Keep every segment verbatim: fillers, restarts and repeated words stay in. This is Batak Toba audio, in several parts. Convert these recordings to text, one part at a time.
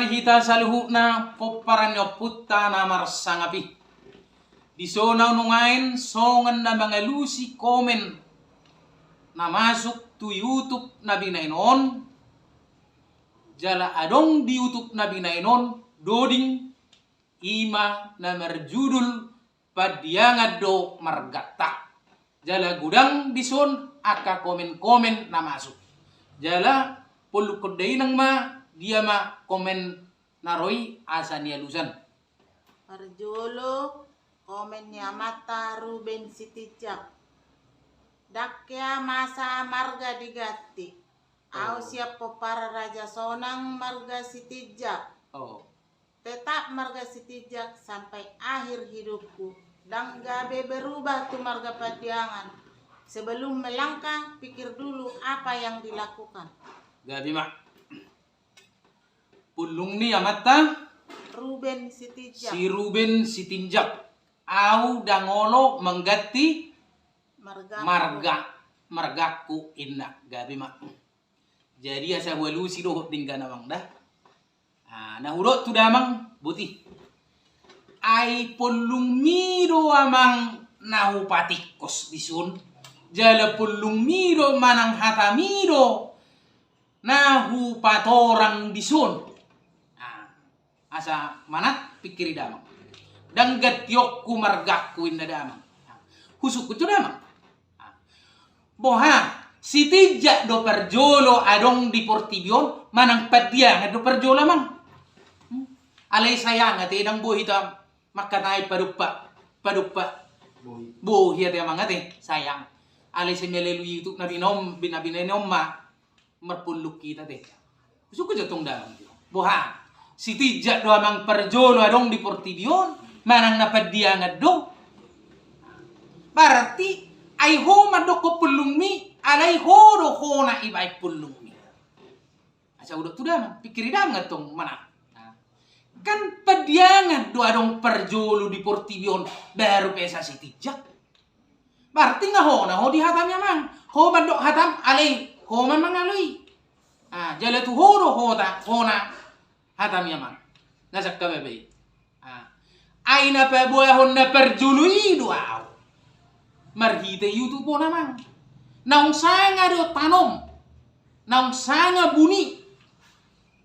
Hita saluhutna pomparan ni ompunta na marsangap i. Dison ahu nuaeng songon na mangalusi komen na masuk tu YouTube na binaen on, jala adong di YouTube na binaen on doding, i ma na marjudul Pandiangan do Marganta. Jala godang dison angka komen-komen na masuk. Jala pollukkon dainang ma dia ma komen na ro i asa nialusan. Parjolo, komen ni amanta Ruben Sitinjak. Ndang hea masa marga diganti. Ahu sian pomparan Raja Sonang marga Sitinjak. Oh. Tetap marga Sitinjak sampai akhir hidupku. Ndang gabe berubah tu marga Pandiangan. Sebelum melangkah, pikir dulu apa yang dilakukan. Gabe ma. Pullung ni amanta? Ruben Sitinjak. Si Ruben Sitinjak. Ahu ndang olo mangganti marga, margaku inna. Gabe ma. Jadi asa hualusi dohot denggan amang da. Ah, na hudok tu damang, boti. Ai pullungmi do amang na hupatingkos dison. Jala pullungmi do manang hatami do na hupatorang dison. Ah, asa manat pikiri damang. Ndang gantionku margaku inna damang. Ah, husungkun jo damang. Ah, boha, Sitinjak do parjolo adong di portibi on, manang Pandiangan do parjolo amang? Hmm. Alai sayang ate ndang boi hita mangkatai padompak, padompak. Boi. Boi ate amang ate, sayang. Alai sai melalu YouTube na binaen on, bina-, binaen on ma marpullung hita te. Husungkun jo tong damang. Boha, Sitinjak do amang parjolo adong di portibi on, manang na Pandiangan do? Berarti ai ho mandokkon pullungmi, alai ho do hona ibaen pullungmi. Asa hudok tu damang, pikiri damang tong manat. Nah. Kan Pandiangan do adong parjolo di portibi on, baru pe asa Sitinjak. Berarti nga hona ho di hatami amang. Ho mandok hatam alai ho ma mangaloi. Ah, jala tu ho do hota, hona hatami amang. Na sangkap be. Ah. Ai na paboahon na parjolo i do ahu. Marhite YouTube on amang. Naung sanga do tanom. Naung sanga buni.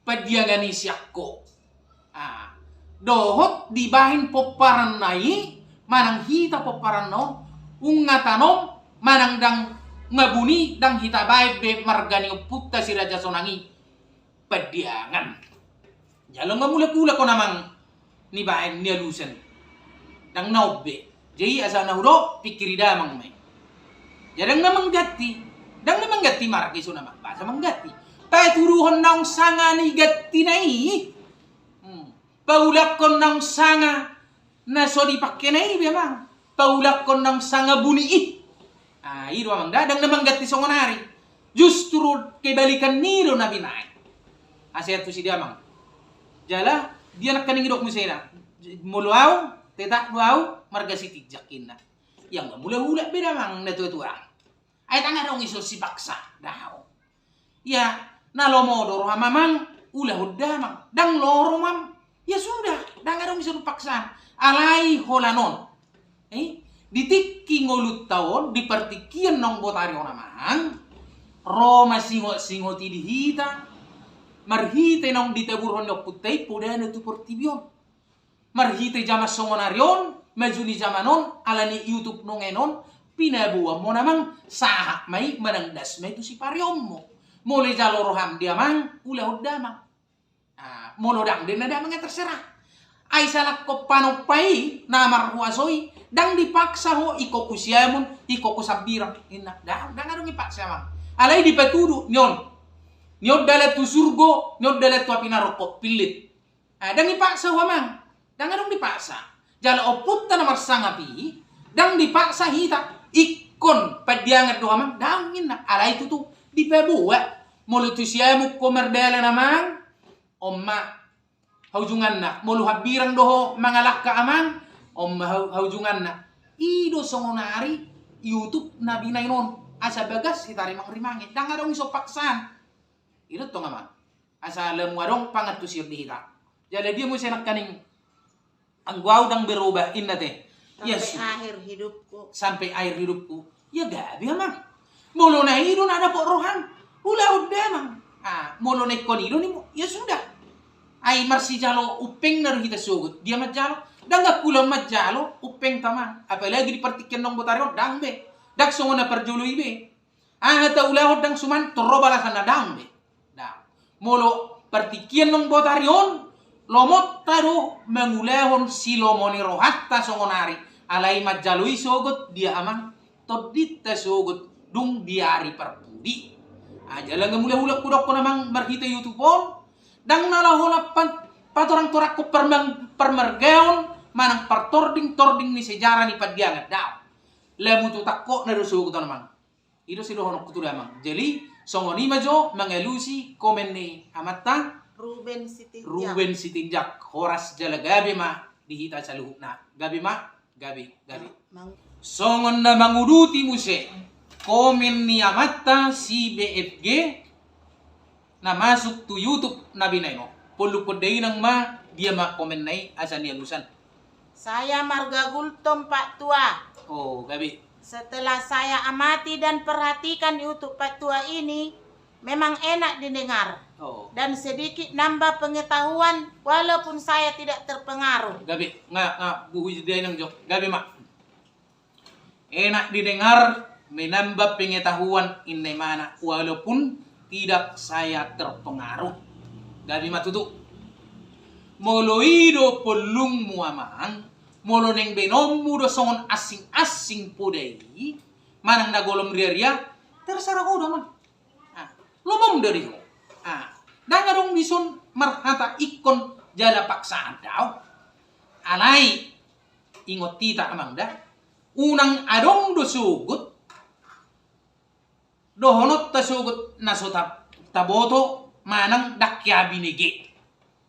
Pandiangan i sian ho. Ah, dohot dibahen pomparanna i, manang hita pomparanna on, nunga tanom, manang ndang, nunga buni, ndang hita baen be marga ni ompunta si Raja Sonang i. Pandiangan. Jala nunga mulak-ulak on amang. Nibaen, nialusan. Ndang na on be. Jadi asa na hudok, pikiri damang ma i. Jadi ndang na mangganti. Ndang na mangganti marga i so na ma-, boasa mangganti. Patuduhon naung sanga nigantina i. Hmm. Paulakkon naung sanga na so dipangkena i be amang. Paulakkon naung sanga buni i. Ah, i do amang. Ndang, ndang na mangganti songon ari. Justru kebalikan ni do na binaen. Asa tu si damang. Jala, dia nangkaning didok muse na. Molo ahu, tetap do ahu, marga Sitinjak inna. Ia nunga mulak-ulak be damang na tua-tua. Ai ndang adong i so sipaksa, daong. Ia, na lomo do roham amang, ulahon damang. Ndang lomo roham, ia sudah, ndang adong i so paksaan. Alai holan on. Eh, di tingki ngolunta on, di partingkian naung botari on amang, ro ma singot-singot i di hita, marhite naung ditaburhon ni ompunta i podana tu portibi on. Marhite jaman songon ari on, maju ni jaman on, ala ni YouTube nuaeng on, pinaboa ma on amang, sahat ma i manang das ma i tu sipareonmu. Molo jalo roham di amang, ulahon damang. Ah, molo ndang den na damang, terserah. Ai salangkon panompa i, na marhuaso i, ndang dipaksa ho ingkon tu siamun, ingkon tu sambirang. Inna, ndang, ndang adong dipaksa amang. Alai dipatudu, ni on. Ni on dalan tu surgo, ni on dalan tu api naroko, pillit. Ah, ndang dipaksa ho amang. Ndang adong dipaksa. Jala ompunta na marsangap i, ndang dipaksa hita. Ingkon Pandiangan do amang, daong inna. Alai tutu, dipaboa. Molo tu siamun ho mardalan amang, on ma haujunganna. Molo hambirang do ho mangalangka amang, on ma hau-, haujunganna. I do songon ari YouTube na binaen on. Asa bagas hita rimang-rimangi. Ndang adong i so paksaan. I do tong amang. Asa lamu adong pangan tu sir di hita. Jala dia muse nangkaning, anggo au ndang berubah inna te. Ya sudah. Sampai akhir hidupku. Sampai akhir hidupku. Ya gabe amang. Molo na i do na dapot roham, ulaon damang. Ah, molo na ingkon i do ni, ya sudah. Ai marsijalo umpeng na do hita sogot. Dia manjalo. Ndang angkula manjalo umpeng tamang. Apalagi di partingkian naung botari on ndang be. Ndang songon na parjolo i be. Aha taulahon ndang suman torro balasan na ndang be. Ndang. Molo partingkian naung botari on, lomonta do mangulahon silomo ni rohanta songon ari. Alai manjalo i sogot dia amang, tondinta sogot dung di ari parpudi. Aja langa mulai hulak kudokkon amang marhite YouTube on, ndang na laho lampan patorang-torangkon parmang-, parmargaon manang partording-tording ni sejarah ni Pandiangan daong. Lamu tu tangkokna do sogot on amang. I do sidohononku tu damang. Jadi songon i ma jo mangalusi komen ni amanta Ruben Sitinjak. Ruben Sitinjak, horas jala gabe ma di hita saluhutna. Gabe ma, gabe, gabe. Mang- Songon na manguduti muse komen ni amanta si B F G na masuk tu YouTube na binaen on. Pollungkon dainang ma dia ma komenna i asa nialusan. Saya marga Gultom, Pak Tua. Oh, gabe. Setelah saya amati dan perhatikan YouTube Pak Tua ini, memang enak didengar. Oh. Dan sedikit nambah pengetahuan, walaupun saya tidak terpengaruh. Gabe, nga, nga, buhu jeda inang jok. Gabe, Mak. Enak didengar, menambah pengetahuan, inna imana, walaupun tidak saya terpengaruh. Gabe ma tutu. Molo i do pollungmu amang, molo naeng baenonmu do songon asing-asing poda i, manang na golom riaria, terserah ho do amang. Ah, lomom do di ho. Ah, ndang adong dison marhata ingkon jala paksaan daong. Alai, ingot hita amang da. Unang adong do sogot dohononta sogot na so ta-, taboto manang ndang hea binege.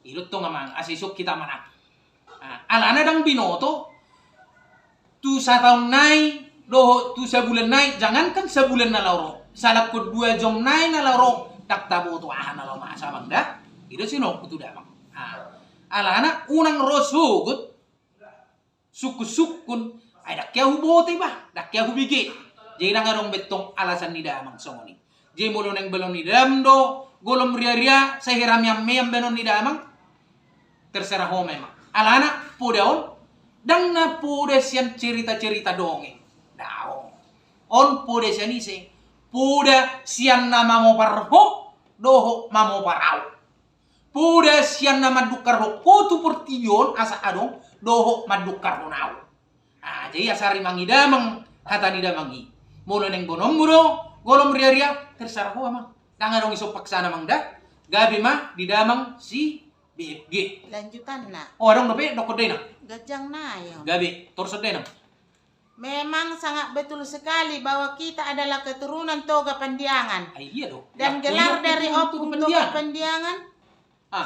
I do tong amang, asa ison hita manang. Ah, alana ndang binoto tu sataon nai dohot tu sabulan nai, jangankan sabulan na laho ro, salangkon dua jom nai na laho ro, ndang taboto aha na laho masa amang da. I do sidohononku tu damang. Ah, alana unang ro sogot sungkun-sungkun, ai ndang hea huboto iba, ndang hea hubege. Jadi ndang adong be tong alasan ni damang songon i. Jadi molo naeng baenon ni damang do golom riaria, sai hera meam-meam baenon ni damang, terserah ho memang. Alana poda on, ndang na poda sian cerita-cerita dongeng. Daong. On poda sian ise? Poda sian na mamopar ho dohot mamopar au. Poda sian na mandungkarhon ho tu portibi on asa adong dohot mandungkarhon au. Ah, jadi asa rimang i damang hata ni damang i. Molo naeng baenonmu do golom riaria, terserah ho amang. Ndang adong ison paksaan amang da. Gabe ma di damang si B F G. Lanjutanna. Oh, adong dope, dokkon dainang. Ganjang nai on. Gabe, torus dainang. Memang sangat betul sekali bahwa kita adalah keturunan Toga Pandiangan. Ai iya do. Dan gelar dari Ompung Toga Pandiangan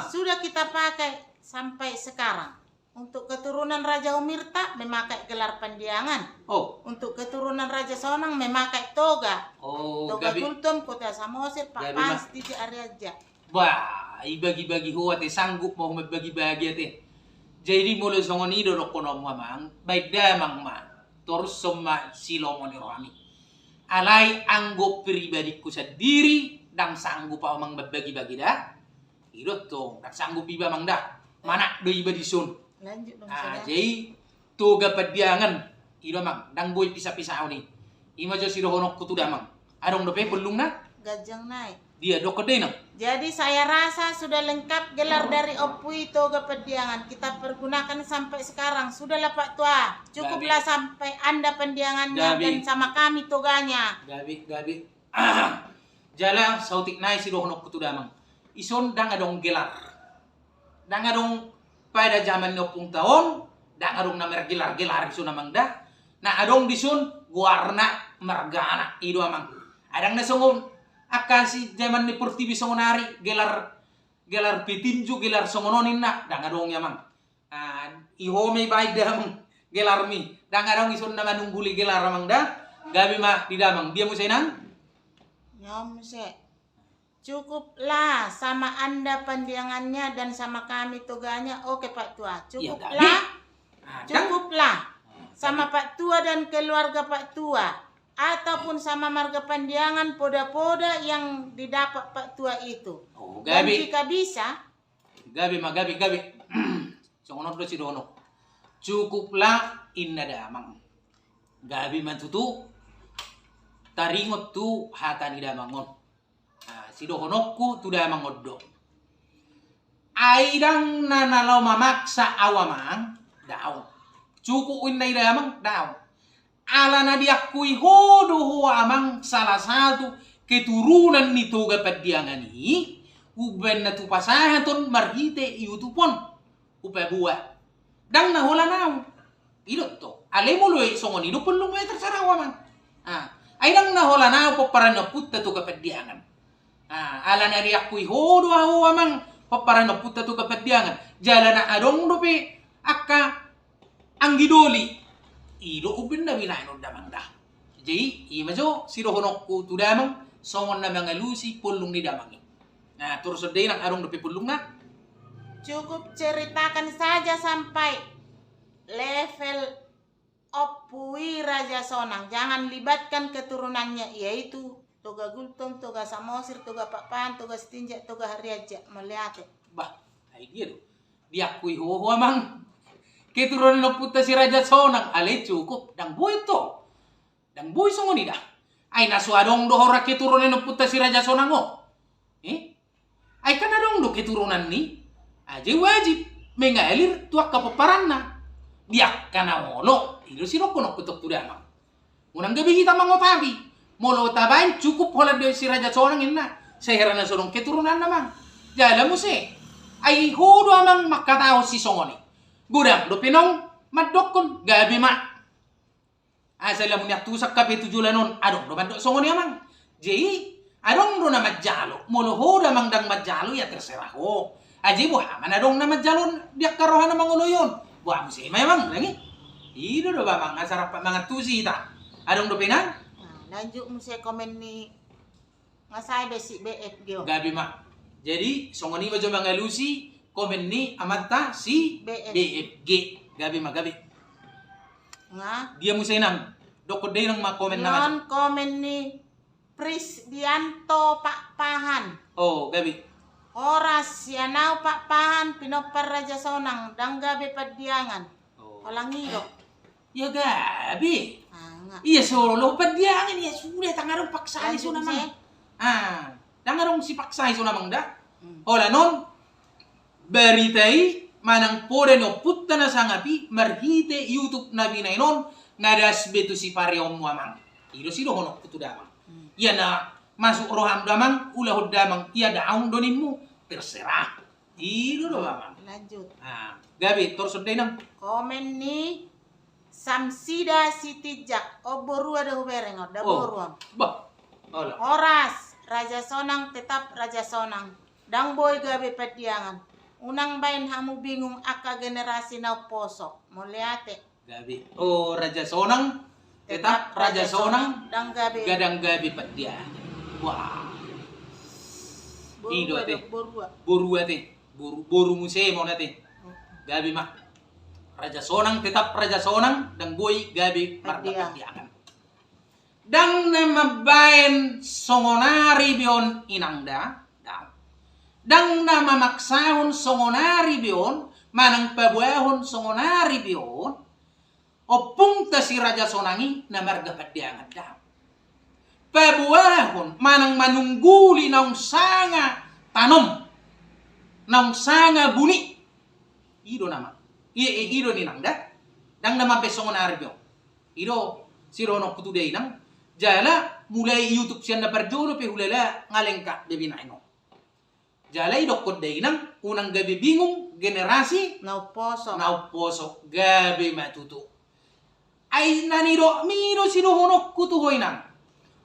sudah kita pakai sampai sekarang. Untuk keturunan Raja Umirta memakai gelar Pandiangan. Oh. Untuk keturunan Raja Sonang memakai Toga. Oh, Toga Gultom, Kota Samosir, Pak Pans, Titi Ariaja. Bah, ibagi-bagi ho ate, sanggup ma ho mambagi-bagi ate. Jadi molo songon i do dohononmu amang, baen damang ma, torushon ma silomo ni rohami. Alai anggo pribadingku sandiri, ndang sanggup au amang mambagi-bagi da. I do tong, ndang sanggup iba amang da. Manat do iba dison. Lanjut dong. Ah, jadi Toga Pandiangan, i do amang, ndang boi pisa-pisaon i. I ma jo sidohononku tu damang. Adong dope pollungna? Ganjang nai. Dia, dokkon dainang. Jadi saya rasa sudah lengkap gelar dari Ompu i Toga Pandiangan. Kita pergunakan sampai sekarang. Sudahlah Pak Tua. Cukuplah sampai Anda Pandiangannya dan sama kami Toganya. Gabe, gabe. Jala saotik nai sidohononku tu damang. Ison ndang adong gelar. Ndang adong pada jaman ni ompungta on, ndang adong na margelar-gelar dison amang da. Na adong dison goarna margana, i do amang. Ndang na songon angka si jaman ni portibi songon ari, gelar, gelar petinju, gelar songon on inna, ndang adong i amang. Ah, i ho ma ibaen damang gelarmi. Ndang adong dison na manungguli gelar amang da. Gabe ma di damang. Dia muse inang? Nyawa muse. Cukuplah sama Anda pandiangannya dan sama kami toganya. Oke, Pak Tua. Cukuplah. Cukuplah sama Pak Tua dan keluarga Pak Tua, ataupun sama marga Pandiangan poda-poda yang didapat Pak Tua itu. Dan jika bisa, gabe ma, gabe, gabe. Songon on do sidohononku. Cukuplah inna damang. Gabe ma tutu taringot tu hata ni damang on. Sidohononku tu damang on do. Ai ndang na na laho mamaksa au amang, daong. Cukup inna i damang, daong. Ala na diakui ho do ho amang salah satu keturunan ni Toga Pandiangan i, umbaen na tu pasahaton marhite YouTube on. Upa bua. Ndang na holan au. I do tong. Alai molo songon i do pollung, terserah ho amang. Ai ndang na holan au pomparan ni ompunta Toga Pandiangan. Ala na diakui ho do ho amang pomparan ni ompunta Toga Pandiangan. Jala na adong dope angka anggi doli. I do umbaen na binaen on damang da. Jadi i ma jo sidohononku tu damang songon na mangalusi pollung ni damang i. Nah, torus on da inang, adong dope pollungna. Cukup ceritakan saja sampai level Ompu i Raja Sonang, jangan libatkan keturunannya, yaitu Toga Gultom, Toga Samosir, Toga Pakpahan, Toga Sitinjak, Toga Harianja. Mauliate. Bah, ai dia do diakui ho ho amang keturunan ni ompunta si Raja Sonang? Alai cukup, ndang boi tong. Ndang boi songon i da. Ai na so adong do hora keturunan ni ompunta si Raja Sonang on. Eh? Ai kan adong do keturunan ni, jadi wajib mengalir tu angka pomparanna. Di angka na molo, i do sidohononku tu damang. Unang gabe hita mangotapi. Molo tabaen cukup holan do si Raja Sonang inna, sai hera na so adong keturunanna amang. Jala muse, ai ho do amang mangkatahon sisongon i. Godang dope naung mandokkon, gabe ma. Asa lamu niantusan hape tu joloan on, adong do mandok songon i amang. Jadi adong do na manjalo, molo ho damang ndang manjalo, ya terserah ho. Aji boha ma na adong na manjalo di angka roha na mangoloi on. Boha muse ma amang, nang i. I do do amang, asa rap mangantusi hita. Adong dope nang. Nah, lanjut muse komen ni Nga sae be si B F G on. Gabe ma. Jadi songon i ma jo mangalusi komen ni amanta si B F G. B F G. Gabe ma, gabe. Nga. Dia muse nang. Dokkon da inang ma komen na. Nion ma jo. Komen ni Prisdianto Pakpahan. Oh, gabe. Horas, sian au Pakpahan, pinompar Raja Sonang, ndang gabe Pandiangan. Oh. Holan i do. Ya gabe. Ah, nga. Ia so laho Pandiangan, ia sude, ndang adong paksai. Lanjut, songon i ma. Ah, ndang adong sipaksai songon i amang da. Hmm. Holan on, barita i manang poda ni ompunta na sangap i marhite YouTube na binaen on, nga das be tu sipareonmu amang. I do sidohononku tu damang. Hmm. Ia na masuk roham damang, ulahon damang, ia daong do ninmu, terserah. I do do amang. Lanjut. Ah, gabe, torus on da inang. Komen ni Samsida Sitinjak. Oh, borua do hubereng on, da. Oh, boru on. Bah. Horas, Raja Sonang tetap Raja Sonang. Ndang boi gabe Pandiangan. Unang baen hamu bingung angka generasi na umposo. Mauliate. Gabe. Oh, Raja Sonang tetap Raja Sonang, ndang gabe. Gadang gabe Pandiangan. Wah. I do ate. Borua. Borua ate. Boru, boru muse ma on ate. Gabe ma. Raja Sonang tetap Raja Sonang, ndang boi gabe marga Pandiangan. Ndang na mambaen songon ari be on inang da. Ndang na mamaksahon songon ari be on, manang paboahon songon ari be on, ompunta si Raja Sonang i na marga Pandiangan da. Paboahon manang manungguli naung sanga tanom, naung sanga buni. I do nama. I, i, i do ninang da. Ndang na mambaen songon ari be on. I do sidohononku tu da inang. Jala mulai YouTube sian na parjolo pe hulala nga lengkap be binaen on. Jala idokkon da inang, unang gabe bingung generasi na umposo. Na umposo, gabe ma tutu. Ai na nidokmi do sidohononku tu ho inang.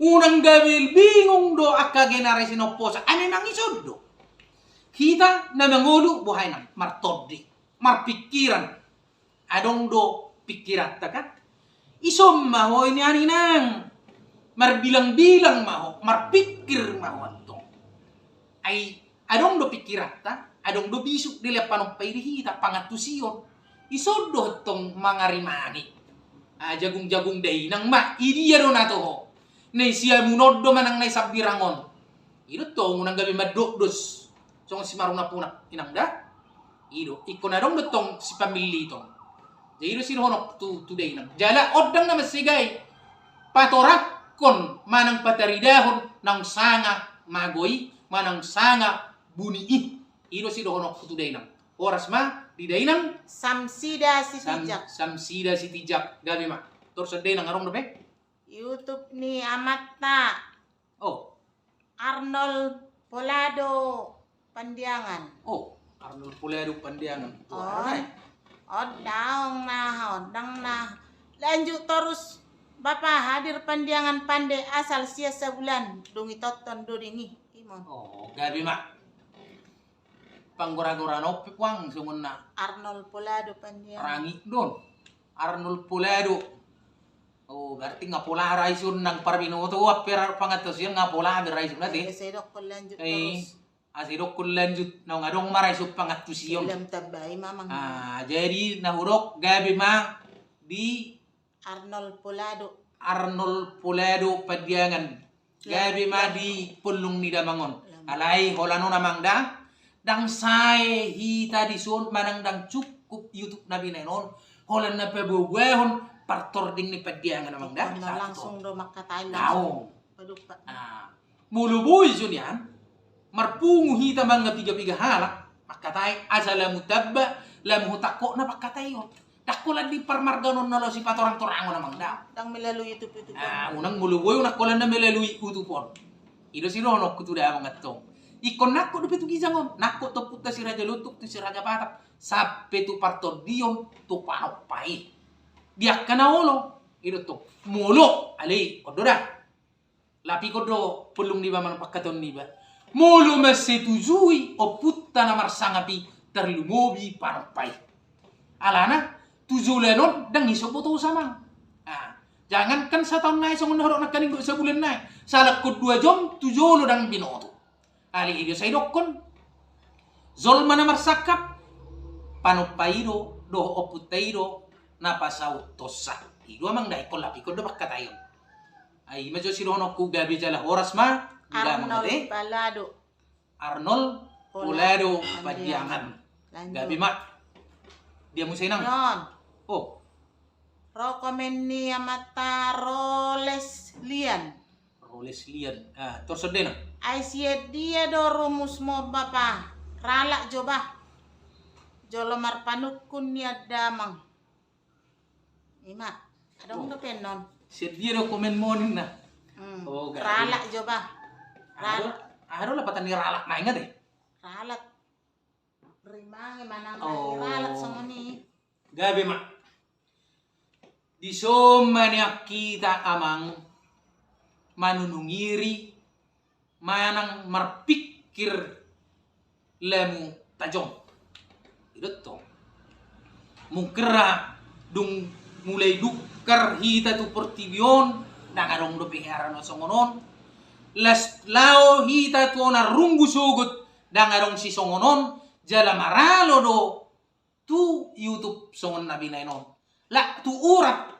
Unang gabe bingung do angka generasi na umposo. Ai memang ison do. Hita na mangolu boha inang, martondi, marpingkiran. Adong do pingkiranta kan? Ison ma ho nian inang. Marbilang-bilang ma ho, marpingkir ma ho antong. Ai adong do pikiranta, adong do bisuk dilehon panompa i di hita, pangantusion. Ison do tong mangarimangi. Ah, jagung-jagung dainang ma, i dia do na toho? Na i siamun on do manang na i sambirang on? I do tong unang gabe mandokdos songon simarunapunak, inang da. I do, ingkon adong do tong sipamilliton. Jadi i do sidohonon tu, tu dainang. Jala on ndang na mansai gabe patorangkon manang pataridahon naung sanga mago i manang sanga buni i. I do sidohononku tu dainang. Horas ma di dainang. Samsida Sitinjak. Samsida Sitinjak, gabe ma. Torus dainang, adong dope YouTube ni amanta. Oh. Arnold Polado Pandiangan. Oh, Arnold Polado Pandiangan. Oh, on daong na, on ndang na. Lanjut torus, Bapa, hadir Pandiangan pande asal sian Sabulan, dung i tonton do denggan i, Timon. Oh, gabe ma. Panggora-gora nopi puang songon na. Arnold Polado Pandiangan. Rangit don. Arnold Polado. Oh, berarti nga pola ra ison nang parbinoto, oh, ampera pangantusion nga pola be ra ison ate. Asa idokkon lanjut terus. Asa idokkon lanjut, naung adong ma ra ison pangantusion. Lam tambai mamang. Ah, jadi na hudok gabe ma di Arnold Polado. Arnold Polado Pandiangan. Gabe ma di pollung ni damang on. Alai holan on amang da, ndang sae hita dison manang ndang cukup YouTube na binaen on holan na paboaboahon partording ni Pandiangan amang da. Langsung do mangkatai langsung. Molo boi jo nian marpungu hita mangapiga-piga halak, mangkatai asa lam hutamba, lam hutangkokna pangkataion. Ndang holan di parmargaon on na laos i patorang-torangon amang da. Ndang melalui YouTube, YouTube on. Ah, unang, molo boi unang holan na melalui YouTube on. I do sidohononku tu damang antong. Ingkon nangkok dope tu ginjang on, nangkok tu ompunta si Raja Lontung, tu si Raja Batak, sampe tu partondion, tu panompa i. Di angka na olo, i do tong. Molo, ale, on do da. Lapikon do pollung niba manang pangkataion niba. Molo mansai tuju i ompunta na marsangap i, tarlumobi panompa i. Alana tu joloan on ndang ison botosa amang. Ah, jangankan sataon nai, songon na hudok nangkaning, sabulan nai, salangkon dua jom tu jolo ndang binoto. Alai i do sai dokkon, jolma na marsangkap, panompa i do dohot ompunta i do na pasaut tonsa. I do amang da, ingkon lapikon do pangkataion. Ai i ma jo sidohononku, gabe jala horas ma di damang ate. Arnold Polado. Arnold Polado Pandiangan. Gabe ma. Dia muse inang. Oh. Ro komen ni amanta Roles Lian. Roles Lian. Ah, torus dainang. Ai sian dia do rumusmu on Bapa? Ralak jo bah. Jolo marpanungkun nian damang. I ma. Adong dope annon. Sian dia do komenmu on ninna. Hmm. Oh, gabe. Ralak jo bah. Aha do lapatan ni ralak, nunga ingot e? Ralak. Rimangi manang ralak songon i. Gabe ma. Dison ma nian hita amang manunung iri manang marpikir lamu tajom. I do tong. Mungkin ra dung mulai dungkar hita tu portibi on, ndang adong dope hea ra na songon on. Laos lao hita tu onan runggu sogot, ndang adong sisongon on, jala maralo do tu YouTube songon na binaen on. Lak tu urat,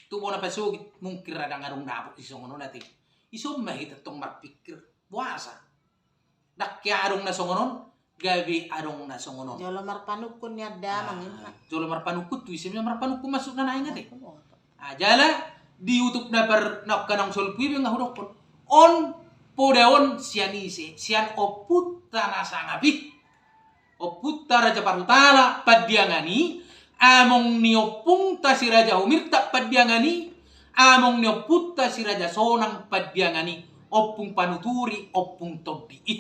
tu bona pasogit, mungkin ra ndang adong dapot sisongon on ate. Ison ma hita tong marpikir, boasa ndang hea adong na songon on, gabe adong na songon on. Jolo marpanungkun nian damang. Ah, i ma. Jolo marpanungkun, tu ise ma marpanungkun maksudna, nunga ingot e? Ah, jala di YouTube na par, na angka naung salpu i be nga hudokkon. On poda on sian ise? Sian ompunta na sangap i. Ompunta Raja Parhutala Pandiangan i, among ni ompunta si Raja Humirtap Pandiangan i, among ni ompunta si Raja Sonang Pandiangan i, ompung panuturi, ompung tondi i.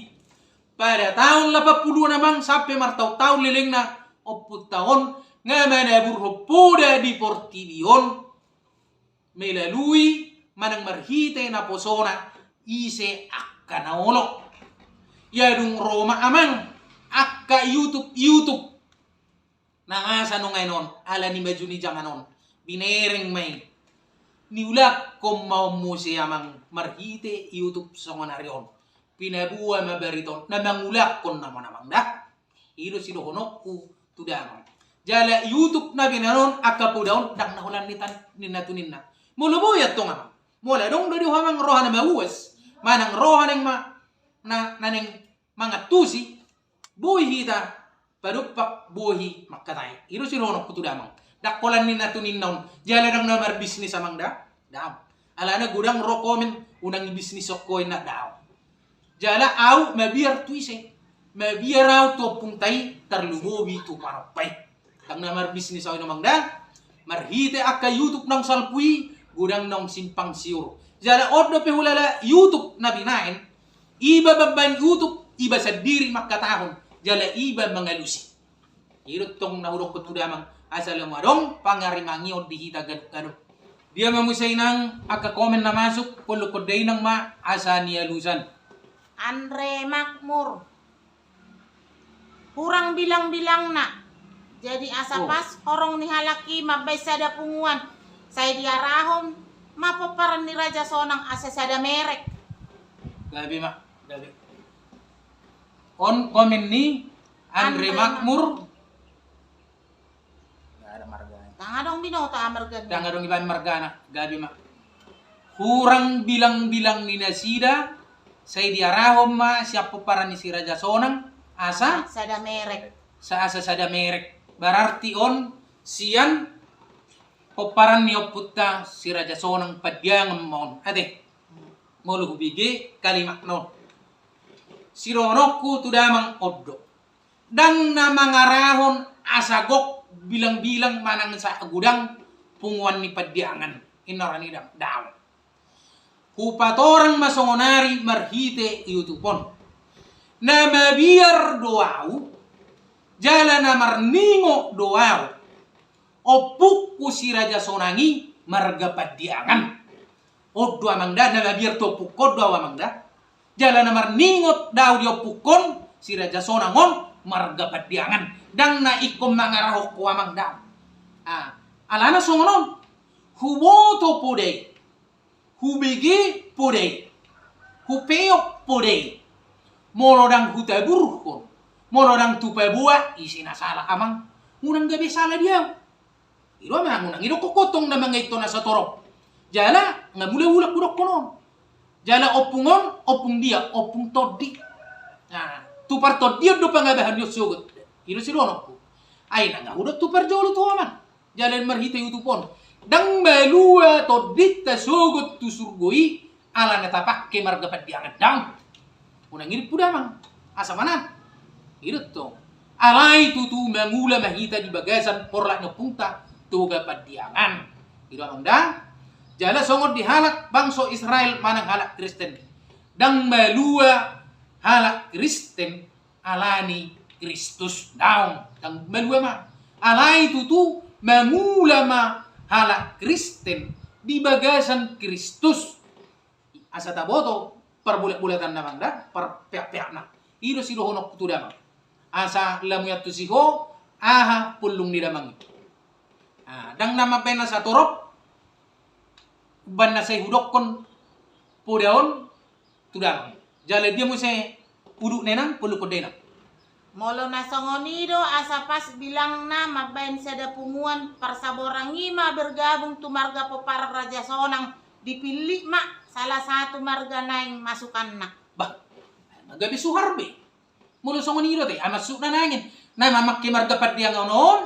Pada taon lapan puluhan amang sampe martaon-taon lelengna ompunta on nga manaburhon poda di portibi on, melalui manang marhite naposona ise angka na olo. Ia dung ro ma amang angka YouTube, YouTube na masa nuaeng on, ala ni maju ni jaman on, binereng ma i. Niulakhon ma on muse amang marhite YouTube songon ari on. Pinaboa ma barita on na mangulakhon nama on, amang da. I do sidohononku tu damang. Jala YouTube na binaen on angka poda on ndang na holan ni tan-, ninna tu ninna. Molo boi antong, amang, molo adong do di ho, amang, roha na mauas manang roha naeng ma-, na, na naeng mangantusi, boi hita padompak, boi mangkatai. I do sidohononku tu damang. Ndang holan ninna tu ninna on. Jala ndang na marbisnis, amang da. Daong. Alana godang ro komen, unang i bisnis ho, inna, daong. Jala ahu mabiar tu ise? Mabiar ahu tu ompungta i, tarlumobi tu panompa i. Ndang na marbisnis ahu, amang da. Marhite angka YouTube naung salpu i, godang naung simpang siur. Jala on dope hulala YouTube na binaen, iba mambaen YouTube, iba sandiri mangkatahon, jala iba mangalusi. I do tong na hudokkon tu damang, asa lam adong pangarimangihon di hita ganup-ganup. Dia ma muse, inang, angka komen na masuk, pollungkon da, inang, ma asa nialusan. Andre Makmur. Hurang bilang-bilangna. Jadi asa Oh. pas horong ni halak i mambaen sada punguan. Sai diarahon ma pomparan ni Raja Sonang asa sada merek. Gabe ma, gabe. On komen ni Andre Andre Makmur. Nggak ada marganya. Ndang adong binoto, ah, margana. Ndang adong ibaen margana, gabe ma. Hurang bilang-bilang ni nasida, sai diarahon ma sian pomparan ni si Raja Sonang, asa? Sada merek. Sa-, asa sada merek. Berarti on sian pomparan ni ompunta si Raja Sonang Pandiangan ma on. Ate. Molo hubege kalimatna on. Sidohononku tu damang, on do. Ndang na mangarahon asa gok bilang-bilang manang asa godang punguan ni Pandiangan. Inna roha ni dam-, daong. Hupatorang ma songonari marhite YouTube on. Na mabiar do ahu, jala na marningot do ahu. Ompungku si Raja Sonang i marga Pandiangan. On do, amang da, na mabiar tu ompungkon do ahu, amang da. Jala na marningot do ahu di ompungkon, si Raja Sonang on marga Pandiangan. Ndang na ingkon mangarahon ho, amang da. Ah, alana songon on. Huboto poda i. Hubege poda i. Hupeop poda i. Molo ndang hutaburhon, molo ndang tu paboa, ise na sala, amang? Unang gabe sala di ahu. I do, amang, unang idokkon ho tong na mangaithon asa torop. Jala nga mula-mula hudokkon on. Jala ompung on, ompung dia, ompung tondi. Nah, tu partondion do pangabahan ni on sogot. I do sidohononku. Ai nunga hudok tu parjolo tu ho, amang. Jala marhite YouTube on. Ndang malua tondinta sogot tu surgo i, ala na tapangke marga Pandiangan, daong. Unang i dipu damang. Asa manang. I do tong. Alai tutu mangula ma hita di bagasan porlak ni ompunta Toga Pandiangan. I do, amang da. Jala songon di halak bangso Israel manang halak Kristen. Ndang malua halak Kristen ala ni Kristus, daong, ndang malua ma. Alai tutu mangula ma halak Kristen di bagasan Kristus. Asa taboto parbulat-bulatanna, amang da, parpeak-peakna. I do sidohononku tu damang. Asa lam iantusi ho aha pollung ni damang i. Ah, ndang na mambaen asa torop umbahen na sai hudokkon poda on tu damang. Jala dia muse udutna, inang, pollungkon da, inang. Molo na songon i do, asa pas bilangna mambaen sada punguan, parsaborang i ma bergabung tu marga pomparan Raja Sonang, dipillit ma salah satu marga naeng masukanna. Bah, gabe suhar be. Molo songon i do ate, ai maksudna nangkin. Na mamangke marga Pandiangan on,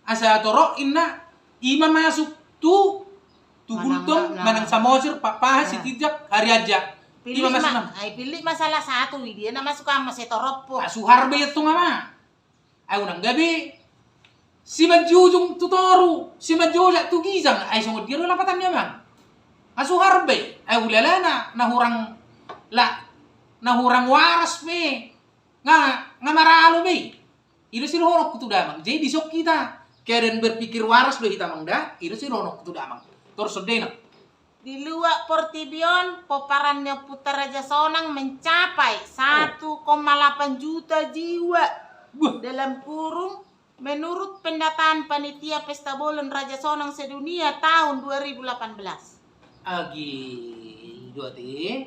asa torop inna, i ma masuk tu, tu Manang Gultom, na, na. Manang Samosir, Pakpahan, Nah. Sitinjak, Harianja. I ma Pilih masuk ma, na. Ai pilih ma salah satu, i dia na masuk ama setorop po. Ah, suhar be i antong, amang. Ai unang gabe simanjujung tu toru, simanjojak tu ginjang, ai songon dia do lapatanna, amang? Ai suhar be, ai ulala na, na hurang la-, na hurang waras be, nga, nga maralo be. I do sidohononku tu damang. Jadi dison hita, keadaan berpikir waras do hita, amang da, i do sidohononku tu damang. Torus songon dia, inang. Di luat portibi on, pomparan ni Ompunta Raja Sonang mencapai satu koma delapan juta jiwa. Buh. Dalam kurung, menurut pendataan Panitia Pesta Bolon Raja Sonang Sedunia tahun dua ribu delapan belas. Agi, dua te.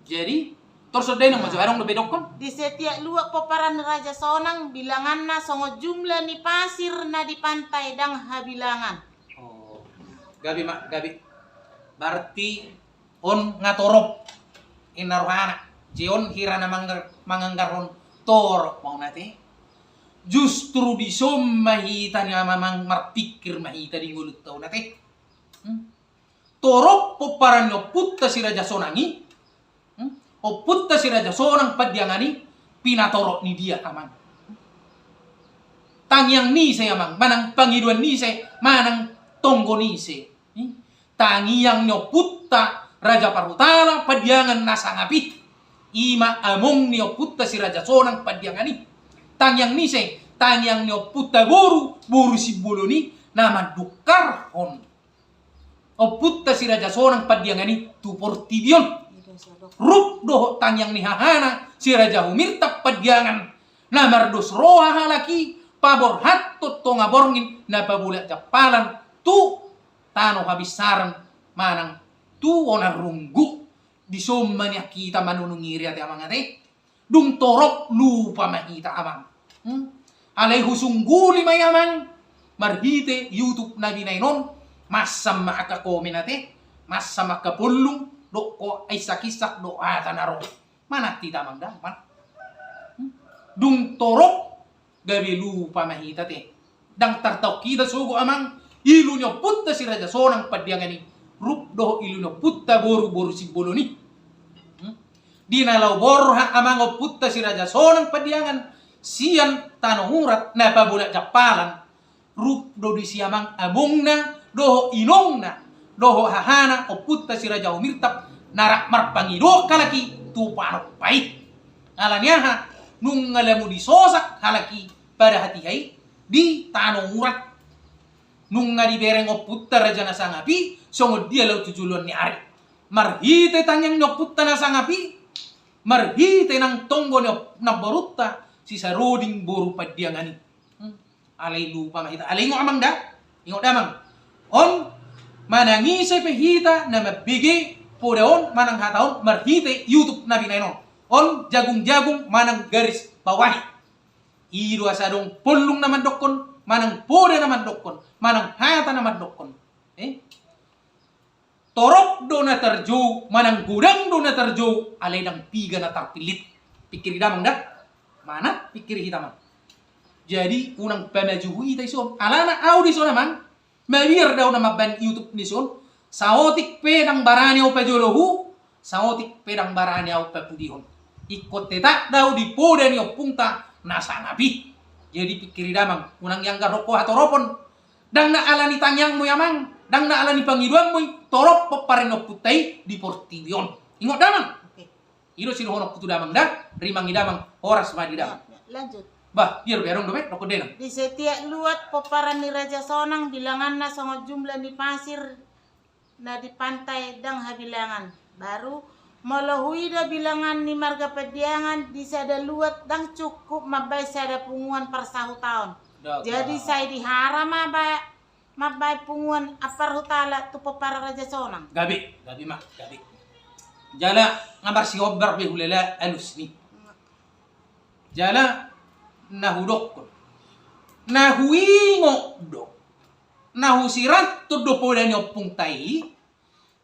Jadi, Torus songon dia i nang, majo adong dope dokkon. Di setiap luat pomparan ni Raja Sonang, bilanganna songon jumlah ni pasir na di pantai, ndang habilangan. Oh. Gabe ma, gabe. Berarti on nga torop. Inna rohana. Jadi on hira na manggar-, manganggarhon torop ma on ate. Justru dison ma hita na mamang marpikir ma hita di ngolunta on ate. Hmm? Torop pomparan ni ompunta si Raja Sonang i. Hmm? Ompunta si Raja Sonang Pandiangan i, pinatorop ni dia amang? Tangiang ni ise amang, manang pangidoan ni ise, manang tonggo ni ise? Hmm? Tangiang ni ompunta Raja Parhutala Pandiangan na sangap i. I ma among ni ompunta si Raja Sonang Pandiangan i. Tangiang ni ise? Tangiang ni ompunta boru, boru Simbolon i, na mandungkarhon ompunta si Raja Sonang Pandiangan i tu portibi on. Rup dohot tangiang ni hahana si Raja Humirtap Pandiangan, na mardos roha halak i paborhathon tonga borngin na pabolak jampalan tu tano habinsaran manang tu onan runggu. Dison ma nian hita manunung i ate amang ate. Dung torop lupa ma hita amang. Hmm? Alai husungguli ma i amang. Marhite YouTube na binaen on, mansam ma angka komen ate, mansam angka pollung, dohot insak-insak dohot hata na ro. Manat hita amang da, manat. Hmm? Dung torop gabe lupa ma hita ate. Ndang tartaon hita sogot amang, ilu ni ompunta si Raja Sonang Pandiangan i, rup dohot ilu ni ompunta boru, boru Simbolon i. Hmm? Di na laho borhat amang ompunta si Raja Sonang Pandiangan sian tano urat na pabolak jampalan, rup do disi amang amongna dohot inongna dohot hahana ompunta si Raja Humirtap na rap marpangidoan halak i tu panompa i. Alani aha? Nunga lam disosak halak i pada hatiha i di tano urat. Nunga dibereng ompunta raja na sangap i songon dia laho tu joloan ni ari. Marhite tangiang ni ompunta na sangap i, marhite nang tonggo ni op-, namborunta si Saroding boru Pandiangan i. Hmm. Alai lupa ma hita. Alai ingot amang da. Ingot da amang. On, manang ise pe hita na mambege poda on manang hata on marhite YouTube na binaen on. On jagung-jagung manang garis bawahi. I do asa adong pollung na mandokkon, manang poda na mandokkon, manang hata na mandokkon. Eh? Torop do na tarjou, manang godang do na tarjou, alai ndang piga na tarpillit. Pikiri damang da? Manat pikiri hita amang. Jadi, unang pamajuhu hita dison. Alana au dison amang, mabiar do au na mambaen YouTube dison. Saotik pe ndang barani au pajolohu, saotik pe ndang barani au papudihon. Ingkon tetap do au di poda ni ompunta na sangap i. Jadi, pikiri damang, unang ianggarhon ho hatoropon. Ndang na alani tangiangmu i amang, ndang na alani pangidoanmu i, torop pomparan ni ompunta i di portibi on. Ingot damang. Oke. I do sidohononku tu damang da, rimangi damang, horas ma di damang. Ya, ya, lanjut. Bah, biar be adong dope, dokkon denang. Di setiap luat pomparan ni Raja Sonang bilanganna songon jumlah ni pasir na di pantai ndang habilangan. Baru, molo huida bilangan ni marga Pandiangan di sada luat ndang cukup mambaen sada punguan parsahutaon. Jadi sai dihara ma ba-, mambaen punguan parhutala tu pomparan Raja Sonang. Gabe, gabe ma, gabe. Jala nga marsihombar be hulala alusni. Jala na hudokkon, na huingot do, na husirangkon do poda ni ompunta i,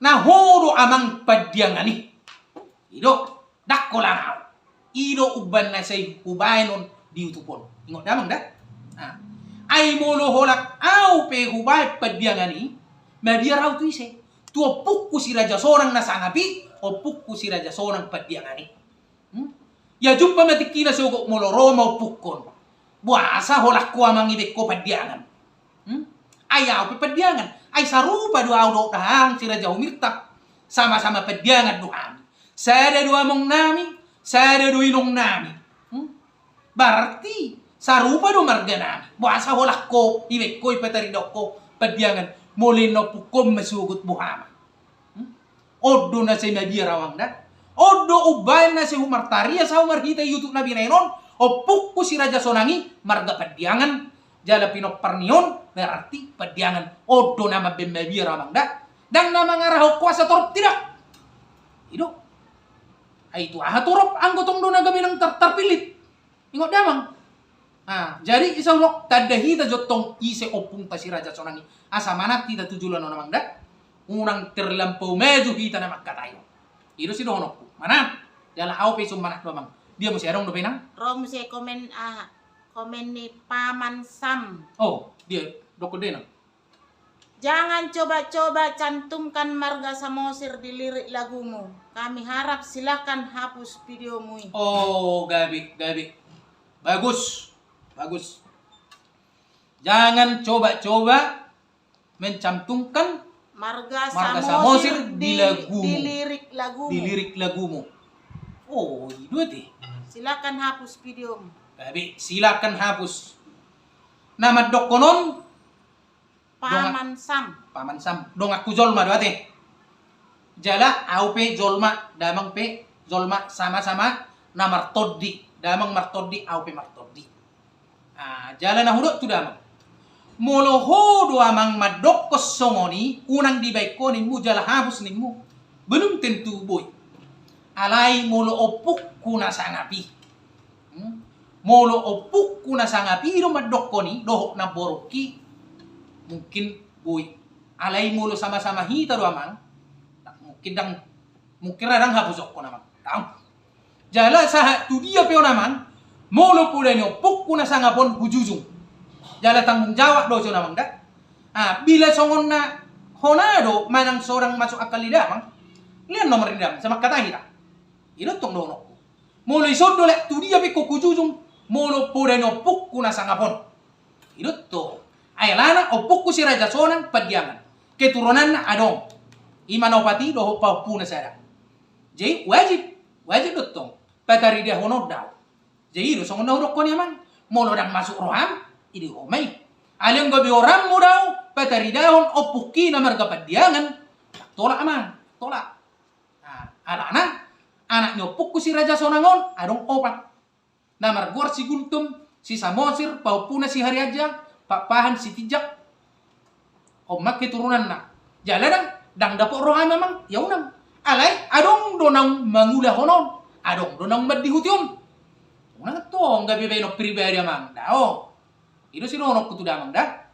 na ho do amang Pandiangan i. I do, ndang holan au. I do umbaen na sai hubaen on di YouTube on. Ingot damang da? Ai molo holan au pe hubaen Pandiangan i, mabiar au tu ise? Tu ompungku si Raja Sonang na sangap i, ompungku si Raja Sonang Pandiangan i. Hmm? Ia jumpa ma tingkina sogot molo ro ma ompungkon. Boasa holan ho amang ibaen ho Pandiangan? Hmm? Ai au pe Pandiangan. Ai sarupa do au dohot dahahang si Raja Humirtap. Sama-sama Pandiangan do hami. Sada do amongnami, sada do inongnami. Hmm? Berarti sarupa do marganami. Boasa holan ho ibaen ho, ipataridahon ho Pandiangan? Molo inna ompungkon ma sogot boha ma. Hmm? On do na sai mabiar au amang da. On do umbaen na sai humartarias au marhite YouTube na binaen on, ompungku si Raja Sonang i marga Pandiangan, jala pinompar ni on, berarti Pandiangan. On do na mambaen mabiar au amang da. Ndang na mangarahon ho asa torop, tidak. I do. Ai tu aha torop anggo tong do na gabe nang tar-, tarpillit. Ingot damang. Ah, jadi isa ulok tanda hita jontong ise ompungta si Raja Sonang i. Asa manat hita tu joloan on amang da. Unang terlampau maju hita na mangkatai on. I do sidohononku. Manat. Jala au pe ison manat do amang. Dia muse adong dope nang. Ro muse komen, ah, komen ni Paman Sam. Oh, dia dokon de nang. Jangan coba-coba cantumkan marga Samosir di lirik lagumu. Kami harap silakan hapus videomu i. Oh, gabe, gabe. Bagus, bagus. Jangan coba-coba mencantumkan marga Samosir di lagumu. Di lirik lagumu. Oh, i do ate. Silakan hapus videomu. Gabe, silakan hapus. Na mandokkon on, Paman Sam. Paman Sam. Donganku jolma do ate. Jala au pe jolma, damang pe jolma, sama-sama na martondi. Damang martondi, au pe martondi. Ah, jala na hudok tu damang. Molo ho do amang mandokkon songon i, unang dibaen ho nimmu jala hapus nimmu. Belum tentu boi. Alai molo ompungku na sangap i. Hmm? Molo ompungku na sangap i do mandokkon i, dohot namborungki, mungkin boi. Alai molo sama-sama hita do amang, mungkin ndang, mungkin ra ndang hapusokkon amang. Ndang. Jala sahat tu dia pe on amang, molo poda ni ompungku na sangap on hujujung. Jala tanggung jawab do ison amang da. Ah, bila songon na hona do manang so ndang masuk akal ni damang, lean nomor ni damang, sai mangkatai hita. I do tong dohononku. Molo ison do, lak tu dia pe ho hujujung, molo poda ni ompungku na sangap on. I do tong. Ai alana ompungku si Raja Sonang Pandiangan. Keturunanna adong. I ma na opat i dohot pahompuna sada. Jadi wajib, wajib do tong. Pataridahon on do au. Jadi i do songon na hudokkon i amang. Molo ndang masuk roham, i do ho ma i. Alai anggo gabe horammu do au, pataridahon ompungki na marga Pandiangan. Tolak amang, tolak. Nah, alana, anak ni ompungku si Raja Sonang on, adong opat. Na margoar si Gultom, si Samosir, pahompuna si Harianja, Pakpahan, Sitinjak. On ma keturunanna. Jala ndang, ndang dapot roham amang, ia unang. Alai, adong do naung mangulahon on, adong do naung mandihuti on. Unang tong gabe baenon pribadi amang, dao. I do sidohononku tu damang da.